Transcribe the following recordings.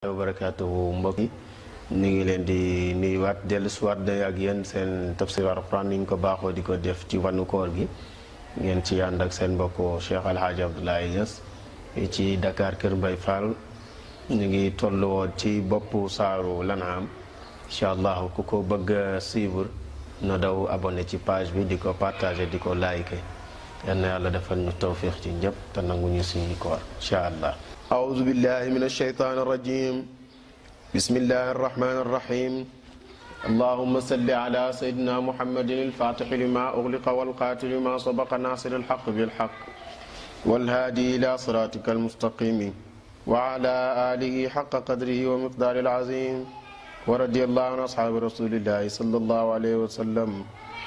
wa barakaatuhu mbokk yi ñu ngi leen di nuyuwaat dellusiwaat day ak yéen seen tafsir alquran ni ñu ko baaxoo di ko def ci wàllu koor gi ngeen ci ànd ak seen mbokk Cheikh Alhaji Abdoulaye Niass ci Dakar Kër Mbay Fall ñu ngi toll woon ci boppu saaru Lan'am incha allah ku ko bëgg a suivre na daw abonné ci page bi di ko partager di ko like yal na yàlla defal ñu tawfiq ci ñëpp te nangu ñu suñu koor incha allah. أعوذ بالله من الشيطان الرجيم بسم الله الرحمن الرحيم اللهم صل على سيدنا محمد الفاتح لما أغلق والقاتل لما سبق ناصر الحق بالحق والهادي إلى صراطك المستقيم وعلى آله حق قدره ومقدار العظيم ورضي الله عن أصحاب رسول الله صلى الله عليه وسلم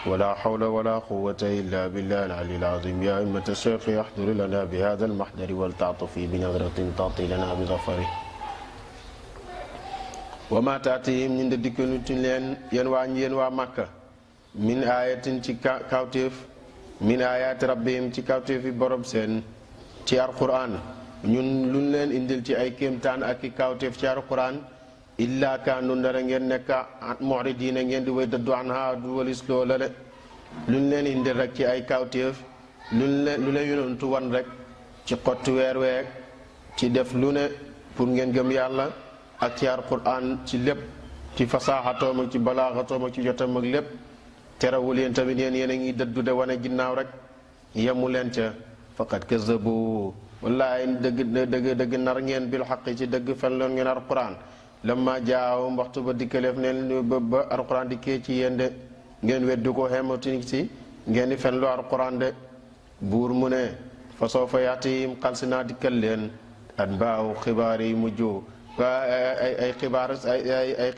ولا حول ولا قوة إلا بالله العلي العظيم يا أئمة الشيخ يحضر لنا بهذا المحضر ولتعطفي بنظرة تعطي لنا بظفره وما تأتيهم من دكنة لين ينوى مكة من آية كاوتيف من آيات ربهم كاوتيف برب سن ci alquran ñun luñ leen indil ci ay kéemtaan ak i kawteef ci alquran illa kaanu ndara ngeen nekk mu'ridiina ngeen di way dëddu anha du walis loola de luñ leen indil rek ci ay kawteef lu leen yonentu wan rek ci xotti weer week ci def lu ne pour ngeen gëm yàlla ak ci alquran ci lépp ci fasaaxatoom ak ci balaaxatoom ak ci jotam ak lépp terewul yéen tamit yéen a ngi dëddu de wane ginnaaw rek yemu leen ca faqad kazabu wallaay dëgg nar ngeen bil xaq ci dëgg fen loon ngeen alquran lamma jaawum waxtu ba dikkaleef neen ba alquran dikkee ci yéen de ngeen weddu ko xematuñ si ngeen di fen lu alquran de buur mu ne fa soo fa yaatihim xalsi naa dikkal leen at baaw xibaar yi mujj ay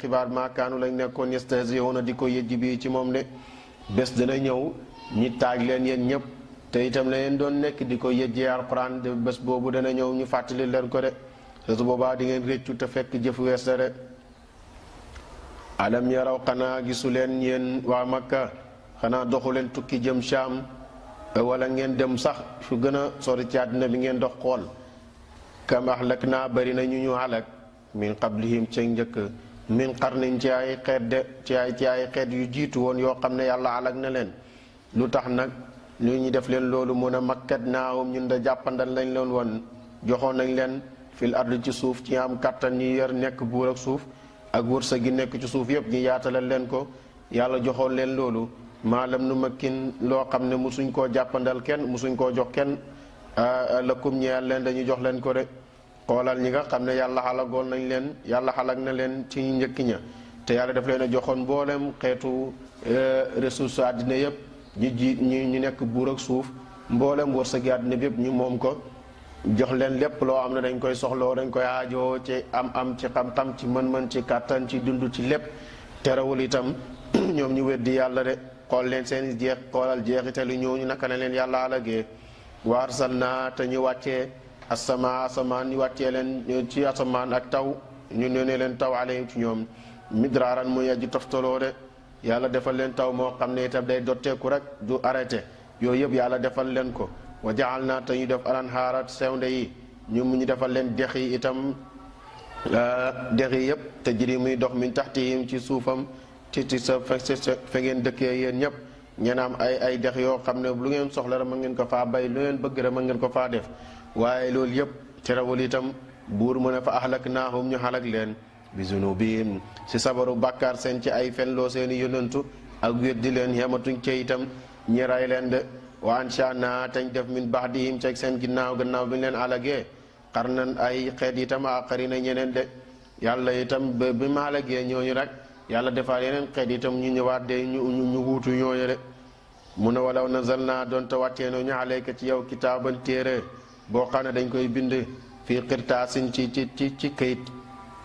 xibaar maakaanu lañ nekkoon yastahzi'uuna di ko yëjji bi ci moom de bés dana ñëw ñi taaj leen yéen ñëpp te itam la leen doon nekk di ko yëjjee alquran de bés boobu dana ñëw ñu fàttali leen ko de su boobaa di ngeen réccu te fekk jëf wees la de alam yaraw xanaa gisu leen yéen waa Makka xanaa doxu leen tukki jëm Shaam wala ngeen dem sax fu gën a sori ci àddina bi ngeen dox xool kam ahlak naa bari na ñu halak min qablihim ca njëkk min qarnin ci ay xeet de ci ay xeet yu jiitu woon yoo xam ne yàlla halak na leen lu tax nag lu ñu def leen loolu mun a makkat naawum ñun da jàppandal lañ leen woon joxoon nañ leen fil ard ci suuf ci am kattan ñi yor nekk buur ak suuf ak wërsëg gi nekk ci suuf yëpp ñu yaatalal leen ko yàlla joxoon leen loolu maalam nu makkin loo xam ne musuñ koo jàppandal kenn musuñ koo jox kenn lakum ñeel leen dañu jox leen ko de xoolal ñi nga xam ne yàlla xalagoon nañ leen yàlla xalag na leen ci njëkk ña te yàlla daf leen a joxoon mboolem xeetu ressource àddina yëpp ñu nekk buur ak suuf mboolem wërsëg àddina bi yëpp ñu moom ko jox leen lépp loo am ne dañ koy soxloo dañ koy aajoo ci am ci xam-xam ci mën-mën ci kàttan ci dund ci lépp terewul itam ñoom ñu weddi yàlla de xool leen seen jeex xoolal jeexitali ñooñu naka na leen yàlla alagee wa arsalnaa te ñu wàccee asamaan ñu wàccee leen ci asamaan ak taw ñu ne leen taw alayhim ci ñoom midraaran mu yejj toftaloo de yàlla defal leen taw moo xam ne itam day dotteeku rek du arrêté yooyu yëpp yàlla defal leen ko wa jaxal naa te ñu def alanhaarat sewnde yi ñu defal leen dex yi itam dex yi yëpp te jiri muy dox min taxtihim ci suufam ci sa fe ngeen dëkkee yéen ñëpp ngeen am ay dex yoo xam ne lu ngeen soxla rek mën ngeen ko faa bay lu ngeen bëgg rek mën ngeen ko faa def waaye loolu yëpp terewul itam buur mu ne fa ahlaknaahum ñu xalak leen bi zunubihim si sabaru bàkkaar seen ci ay fenloo seeni yonantu ak weddi leen yematuñ ci itam ñi ray leen de wa anshaana tañ def min ba'dihim ci seen gannaaw bi ñu leen alagee qarnan ay xeet itam aaxarina ñeneen de yàlla itam bi ma alagee ñooñu rek yàlla defaat yeneen xeet itam ñu ñëwaat de ñu wuutu ñooñu de mu ne walaw nazalna doon te wàccee ñu alayka ci yow kitaaban téere boo xam ne dañ koy bind fii qirtaasin ci këyit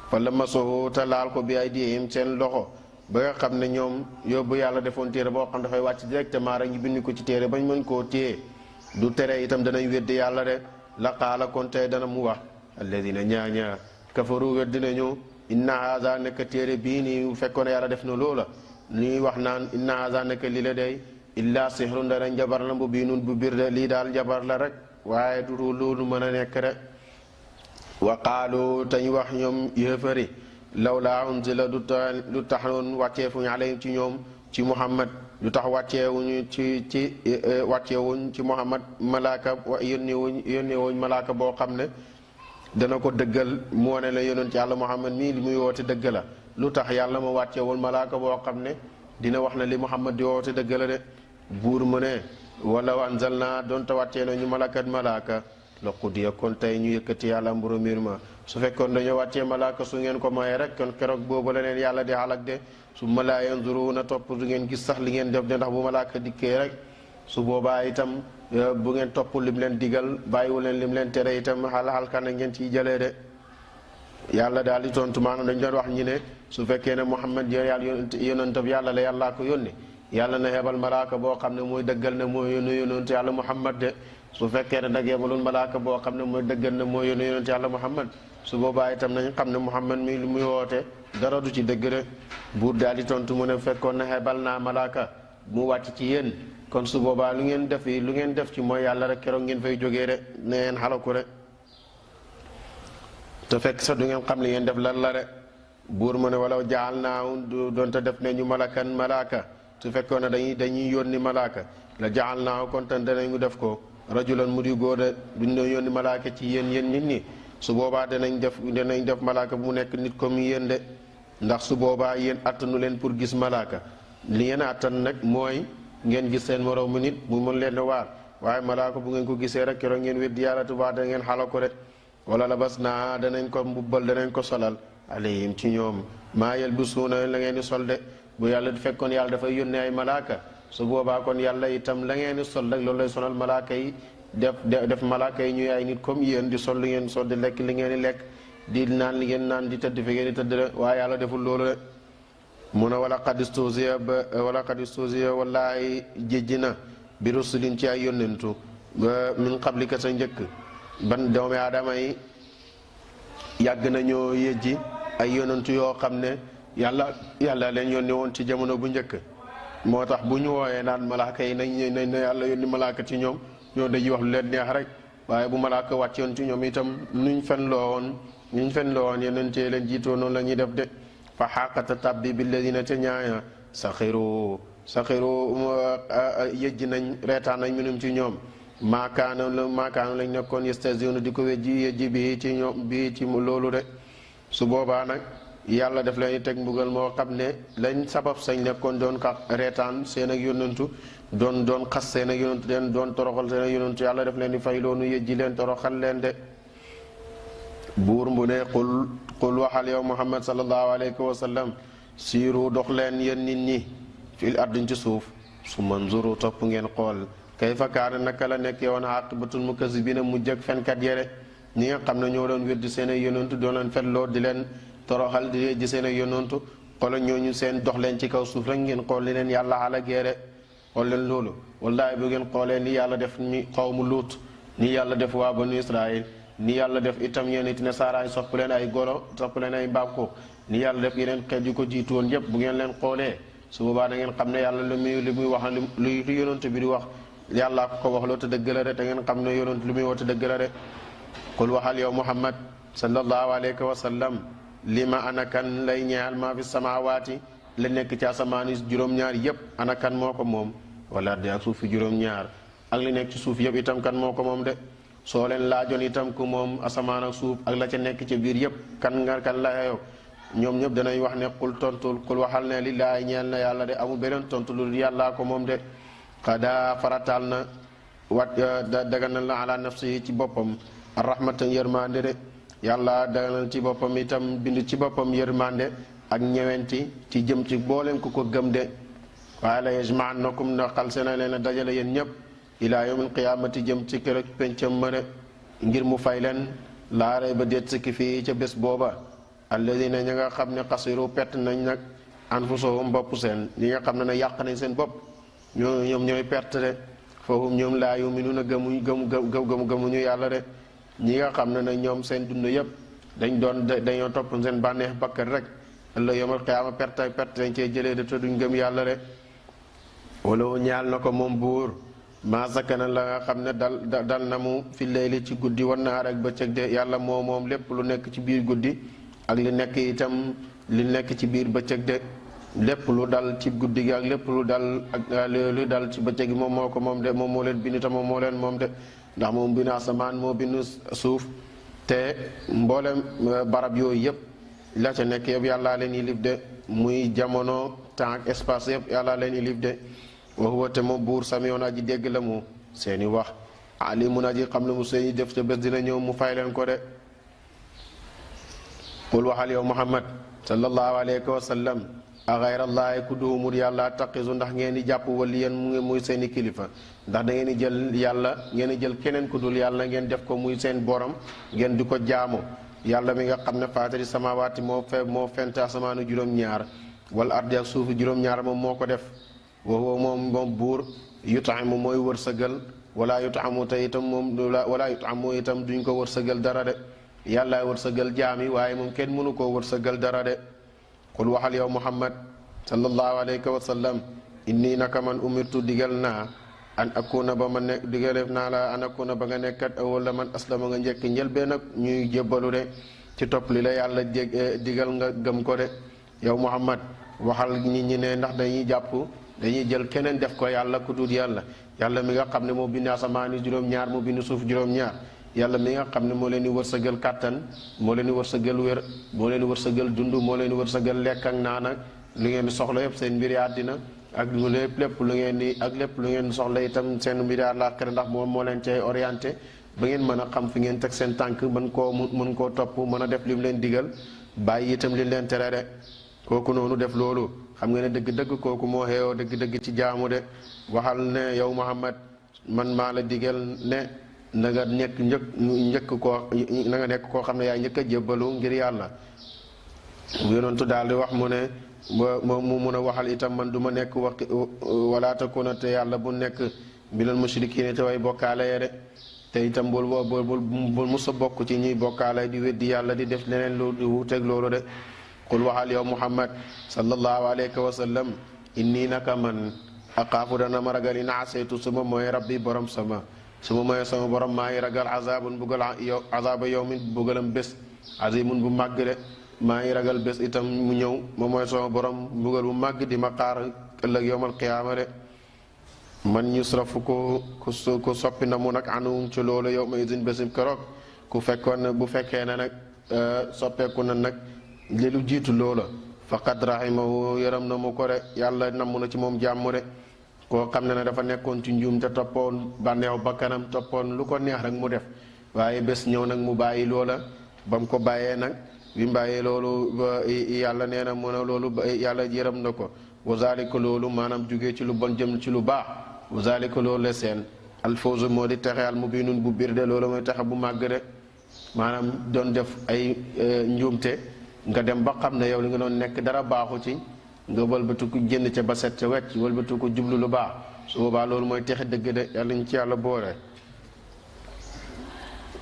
fa lamassuhu te laal ko bi aydihim seen loxo ba nga xam ne ñoom yóbbu yàlla defoon téere boo xam dafay wàcc directement rek ñu bind ko ci téere bañ mën koo téye du tere itam danañ weddi yàlla de la qaala kon tey dana mu wax alladina ñaaña kafaru weddi nañu inna haza nekk téere bii nii fekkoon yàlla def na loola ñuy wax naan inna haza nekk li la day illa sihrun dara njabar la bu biinun bu bir de lii daal njabar la rek waaye du loolu mën a nekk rek wa qaalu tañ wax ñoom yéefari lawlaa unzila lu tax noon wàcceefuñu alayhim ci ñoom ci muhammad lu tax wàcceewuñu wàcceewuñ ci muhammad malaaka yónneewuñ malaaka boo xam ne dana ko dëggal mu wane la yonent yàlla muhammad mii li muy woote dëgg la lu tax yàlla ma wàcceewul malaaka boo xam ne dina wax na li muhammad di woote dëgg la de buur mu ne wala anzalna doonte wàccee na ñu malaaka la qudiya kon tey ñu yëkkati yàlla mburu mbir ma su fekkoon dañoo wàccee malaaka su ngeen ko mayee rek kon keroog boobu la leen yàlla di xalak de su ma laa yanzuruna topp du ngeen gis sax li ngeen def de ndax bu malaaka dikkee rek su boobaa itam bu ngeen topp lim leen digal bàyyiwu leen lim leen tere itam xalkan na ngeen ciy jëlee de yàlla daal di tontu maanaam dañ doon wax ñi ne su fekkee ne Muhammad yàlla yonentab yàlla la yàllaa ko yónni yàlla na hebal malaaka boo xam ne mooy dëggal ne mooy yonent yàlla Muhammad de su fekkee ne nag yebaloon malaaka boo xam ne mooy dëggal ne mooy yonent yàlla Muhammad su boobaa itam nañ xam ne Muhammad mi li muy woote dara du ci dëgg de buur daal di tontu mu ne fekkoon ne hebal naa malaaka mu wàcc ci yéen kon su boobaa lu ngeen def ci mooy yàlla rek keroog ngeen fay jógee de neen xalaku de te fekk sax du ngeen xam li ngeen def lan la de buur mu ne walaw jaal naaw doonte def ne ñu malaaka su fekkoon ne dañuy yónni malaaka la jaal naaw kon tan danañu def ko rajulan mu di góor de duñ doon yónni malaaka ci yéen nit ñi su boobaa danañ def malaaka bu mu nekk nit comme yéen de ndax su boobaa yéen attanu leen pour gis malaaka li ngeen attan nag mooy ngeen gis seen moroomu nit mu mën leen waar waaye malaaka bu ngeen ko gisee rek keroog ngeen weddi yàlla tubaab da ngeen xala ko de wala labas naa danañ ko mbubbal danañ ko solal alayhim ci ñoom maa yalbisuuna la ngeen di sol de bu yàlla fekkoon yàlla dafay yónnee ay malaaka su boobaa kon yàlla itam la ngeen di sol rek loolu lay sonal malaaka yi def malaaka yi ñuy ay nit comme yéen di sol li ngeen sol di lekk li ngeen di lekk di naan li ngeen naan di tëdd fi ngeen di tëdd de waaye yàlla deful loolu de mu ne wala qad istuziya wallaahi jejji na bi rusulin ci ay yónnentu min qablika sa njëkk ban doomi aadama yi yàgg nañoo yejji ay yónnentu yoo xam ne yàlla leen yónni woon ci jamono bu njëkk moo tax bu ñu wooyee naan malaaka yi nañ na yàlla yónni malaaka ci ñoom ñoo dañuy wax lu leen neex rek waaye bu malaaka wàccoon ci ñoom itam nuñ fen loo woon yonentee leen jiitoo noonu la ñuy def de fa xaqata tabbi billadina te ñaaya saxiru yëjji nañ reetaan nañ minum ci ñoom maakaano lañ nekkoon yastazinu di ko wejji yëjji bi ci ñoom bi ci loolu de su boobaa nag yàlla def leen teg mbugal moo xam ne lañ sabab sañ nekkoon doon ka reetaan seen ak yónnantu doon xas seen ak yónnantu leen doon toroxal seen ak yónnantu yàlla def leen di fay loonu yëjji leen toroxal leen de buur mu ne qul waxal yow muhammad sallallahu alayhi wa sallam siiru dox leen yéen nit ñi fil ardin ci suuf su manzuru topp ngeen xool kayfa kaana naka la nekk woon aqibatul mukazzibina mujj ak fenkat yere ñi nga xam ne ñoo doon weddi seen ay yónnantu doon leen fetloo di leen toroxal di yëjji seen ak yónnantu xoolal ñooñu seen dox leen ci kaw suuf rek ngeen xool li leen yàlla xalagee de xool leen loolu wallahi bu ngeen xoolee ni yàlla def ni xawmu luut ni yàlla def waa banu israil ni yàlla def itam yéen it ne saaraay sopp leen ay golo sopp leen ay mbaam ko ni yàlla def yeneen xeet yu ko jiitu woon yépp bu ngeen leen xoolee su boobaa da ngeen xam ne yàlla li muy wax lu yonent bi di wax yàllaa ko wax loo te dëgg la de da ngeen xam ne yonent lu muy wax te dëgg la de qul waxal yow muhammad sallallahu alayhi wa sallam lima anakan lay ñeexal maa fi samawaati la nekk ci asamaan yi juróom-ñaar yépp anakan moo ko moom wala de ak suuf fi juróom-ñaar ak li nekk ci suuf yépp itam kan moo ko moom de soo leen laajoon itam ku moom asamaan ak suuf ak la ca nekk ca biir yépp kan la yow ñoom ñëpp danañ wax ne qul waxal ne lillaahi ñeel na yàlla de amul beneen tontu lu yàllaa ko moom de xadaa farataal na daganal na ala nafsi ci boppam arrahmatan yërmande de yàlla daganal ci boppam itam bind ci boppam yërmande ak ñewenti ci jëm ci booleen ku ko gëm de waaye la yajma'annakum na xal sena leen a dajale yéen ñëpp ilaa yawmil qiyaamati jëm ci kër ak pencam ma de ngir mu fay leen laare ba déet sikki fii ca bés booba alladina ña nga xam ne xasiru pett nañ nag anfusahum bopp seen ñi nga xam ne na yàq nañ seen bopp ñoom ñooy perte de foofu ñoom laa yuminuuna gëmuñu yàlla de ñi nga xam ne nag ñoom seen dund yépp dañoo topp seen bànneex bakkat rek ëllëg yawmal qiyaama perte dañ cee jëlee de te duñ gëm yàlla de wala ñaal na ko moom buur maa sakana la nga xam ne dal na mu fi layli ci guddi wan naar ak bëccëg de yàlla moom lépp lu nekk ci biir guddi ak li nekk itam li nekk ci biir bëccëg de lépp lu dal ci guddi gi ak lépp lu dal ci bëccëg gi moom moo ko moom de moom moo leen bind te moom moo leen moom de ndax moom bind asamaan moo bind suuf te mboolem barab yooyu yëpp la ca nekk yëpp yàllaa leen yilif de muy jamono temps ak espace yëpp yàllaa leen yilif de wa huwa te moom buur samiyoon aji dégg la mu seeni wax alimun aji xam la mu seeni def te bés dina ñëw mu fay leen ko de qul waxal yow muhammad sallallahu alayhi wa sallam a xayrallaahi ku duhumul yàlla taqisu ndax ngeen di jàpp waliyan muy seeni kilifa ndax da ngeen di jël yàlla ngeen di jël keneen ku dul yàlla ngeen def ko muy seen borom ngeen di ko jaamu yàlla mi nga xam ne faatari samawaati moo fent asamaanu juróom-ñaar wala ardi ak suufu juróom-ñaar moom moo ko def woo moom buur yutaamu mooy wërsëgal wala yutaamu te itam moom wala yutaamu itam duñ ko wërsëgal dara de yàlla wërsëgal jaami waaye moom kenn mënu koo wërsëgal dara de qul waxal yow muhammad sallallahu alayhi wa sallam inni naka man umirtu digal naa an akuna ba ma nekk digaleef naa la an akuna ba nga nekkat wala man aslama nga njëkk njëlbeen ak ñuy jébbalu de ci topp li la yàlla digal nga gëm ko de yow muhammad waxal nit ñi ne ndax dañuy jël keneen def ko yàlla ku dul yàlla mi nga xam ne moo bind asamaan yi juróom-ñaar moo bind suuf juróom-ñaar yàlla mi nga xam ne moo leen di wërsëgal kàttan moo leen di wërsëgal wér moo leen di wërsëgal dund moo leen di wërsëgal lekk ak naan ak lu ngeen di soxla yëpp seen mbiri àddina ak lépp lu ngeen di ak lépp lu ngeen di soxla itam seen mbiri àllaaxira ndax moom moo leen cay orienté ba ngeen mën a xam fi ngeen teg seen tànk mën koo topp mën a def li mu leen digal bàyyi itam li leen tere de kooku noonu def loolu xam nga ne dëgg-dëgg kooku moo xeeyoo dëgg-dëgg ci jaamu de waxal ne yow muhammad man maa la digal ne na nga nekk koo xam ne yaay njëkk a jébbalu ngir yàlla yonentu daal di wax mu ne mu mun a waxal itam man du ma nekk wala takuna te yàlla bu nekk minal mushrikiin te way bokkaale ya de te itam bul musa bokk ci ñuy bokkaale di weddi yàlla di def leneen lu wuuteeg loolu de qul waxal yow muhammad sallallahu alayhi wa sallam inni naka man aqaafu dana ma ragal in asaytu suma mooy rabbi borom sama mooy sama borom maa ngi ragal azabun azaba yawmin bugalam bés azimun bu màgg de maa ngi ragal bés itam mu ñëw moom mooy sama borom mbugal bu màgg di ma xaar ëllëg yowmal qiyaama de man yusrafu ku soppi na mu nag anum ci loolu yow ma isin bésim keroog ku fekkoon bu fekkee ne nag soppeeku na nag li lu jiitu loola faqad rahimahu yërëm na mu ko de yàlla namm na ci moom jàmm de koo xam ne dafa nekkoon ci njuum te toppoon bànneew bakkanam toppoon lu ko neex rek mu def waaye bés ñëw nag mu bàyyi loola ba mu ko bàyyee nag bi mu bàyyee loolu yàlla nee na mu ne loolu yàlla yërëm na ko wa zalika loolu maanaam jugee ci lu bon jëm ci lu baax wa zalika loolu la seen alfawzu moo di texe al mubinun bu biir de loolu mooy texe bu màgg de maanaam doon def ay njuumte nga dem ba xam ne yow li nga doon nekk dara baaxu ci nga wëlbatiku génn ca ba set ca wecc wëlbatiku jublu lu baax su boobaa loolu mooy texe dëgg de yàlla ñu ci yàlla boole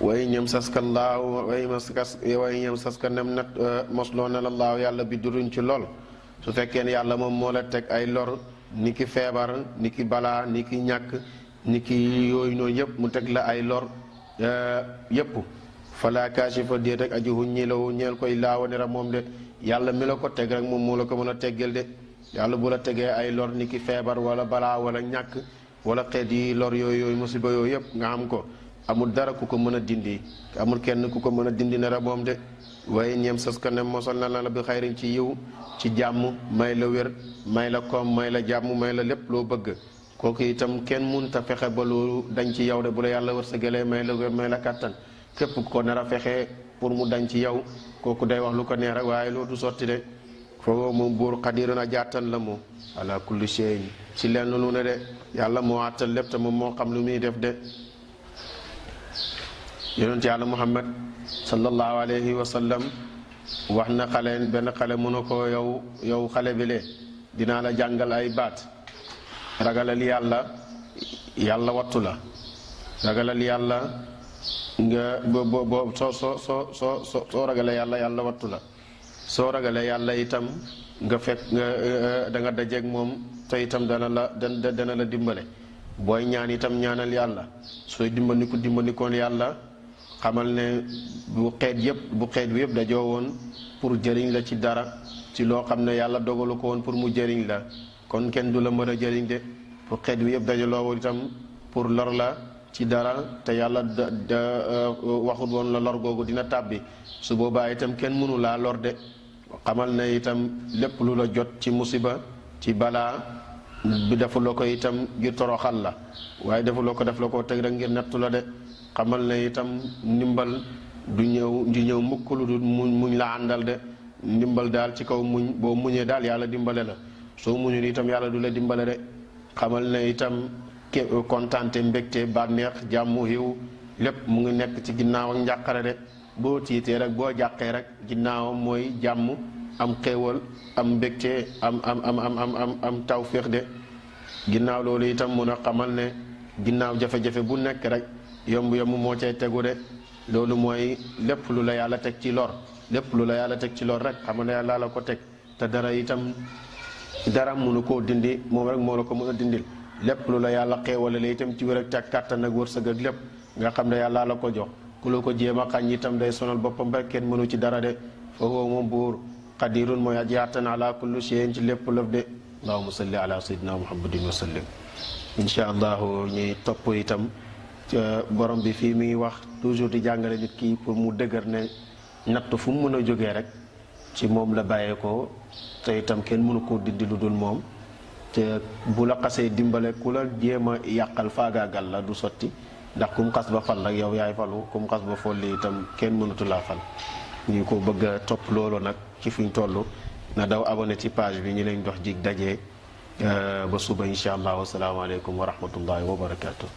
way ñam saskallaahu way ñam saska nem nat mosloo na la laahu yàlla bi duruñ ci lool su fekkee ne yàlla moom moo la teg ay lor ni ki feebar ni ki balaa ni ki ñàkk ni ki yooyu noonu yëpp mu teg la ay lor yëpp fala kaashifa déet rek aji huñ ñi la ñeel koy laawa nera moom de yàlla mi la ko teg rek moom moo la ko mën a teggal de yàlla bu la tegee ay lor ni ki feebar wala balaa wala ñàkk wala xeet yi lor yooyu musiba yooyu yëpp nga am ko amul dara ku ko mën a dindi amul kenn ku ko mën a dindi nera moom de waaye ñeem sas ka ne mosal na la bi xayriñ ci yiw ci jàmm may la wér may la koom may la jàmm may la lépp loo bëgg kooku itam kenn munta fexe ba loolu dañ ci yow de bu la yàlla wërsëgalee may la wér may la kàttan képp ko nar a fexe pour mu dañ ci yow kooku day wax lu ko neex rek waaye loolu du sotti de foofu moom buur xadirun a jàttan la moom ala kulli shay'in ci lenn lu ne de yàlla moo àttal lépp te moom moo xam lu muy def de yonent yàlla muhammad sallallahu alayhi wa sallam wax na benn xale mu ne ko yow xale bi le dinaa la jàngal ay baat ragalal yàlla wattu la ragalal yàlla nga bo soo ragalee yàlla wattu la soo ragalee yàlla itam nga fekk nga da nga dajeeg moom te itam dana la dimbale booy ñaan itam ñaanal yàlla sooy dimbandikoon yàlla xamal ne bu xeet bi yëpp dajoo woon pour jëriñ la ci dara ci loo xam ne yàlla dogalu ko woon pour mu jëriñ la kon kenn du la mën a jëriñ de bu xeet bi yëpp dajaloo woon itam pour lor la ci dara te yàlla waxut woon la lor googu dina tàbbi su boobaa itam kenn mënu laa lor de xamal ne itam lépp lu la jot ci musiba ci balaa bi defuloo ko itam ngir toroxal la waaye defuloo ko def la ko teg rek ngir nettu la de xamal ne itam ndimbal du ñëw mukk lu dul muñ la àndal de ndimbal daal ci kaw muñ boo muñee daal yàlla dimbale la soo muñul itam yàlla du la dimbale de xamal ne itam kontaante mbégte bànneex jàmm xiw lépp mu ngi nekk ci ginnaaw ak njàqare de boo tiitee rek boo jàqee rek ginnaawam mooy jàmm am xéewal am mbégte am tawféex de ginnaaw loolu itam mun a xamal ne ginnaaw jafe-jafe bu nekk rek yomb moo cay tegu de loolu mooy lépp lu la yàlla teg ci lor lépp lu la yàlla teg ci lor rek xam ne yàlla la ko teg te dara itam dara mënu koo dindi moom rek moo la ko mën a dindil lépp lu la yàlla xéewale la itam ci wér ak kàttan ak wërsëg ak lépp nga xam ne yàlla la ko jox ku la ko jéem a xañ itam day sonal boppam rek kenn mënu ci dara de foofu moom buur qadirun mooy aji attan ala kulli shay'in ci lépp lëf de allahumma salli ala sayyidina muhammadin wa sallim insha allahu ñuy topp itam borom bi fii mi ngi wax toujours di jàngale nit ki pour mu dëgër ne natt fu mu mën a jógee rek ci moom la bàyyeekoo te itam kenn mënu koo dindi lu dul moom te bu la xasee dimbale ku la jéem a yàqal faagaagal la du sotti ndax kum xas ba fal rek yow yaay falu kum xas ba folli itam kenn mënatu laa fal ñu ko bëgg a topp loolu nag ci fiñ toll na daw abonné ci page bi ñu leen dox jig dajee ba suba insha allah wasalaamaaleykum wa rahmatullahi wa barakatuh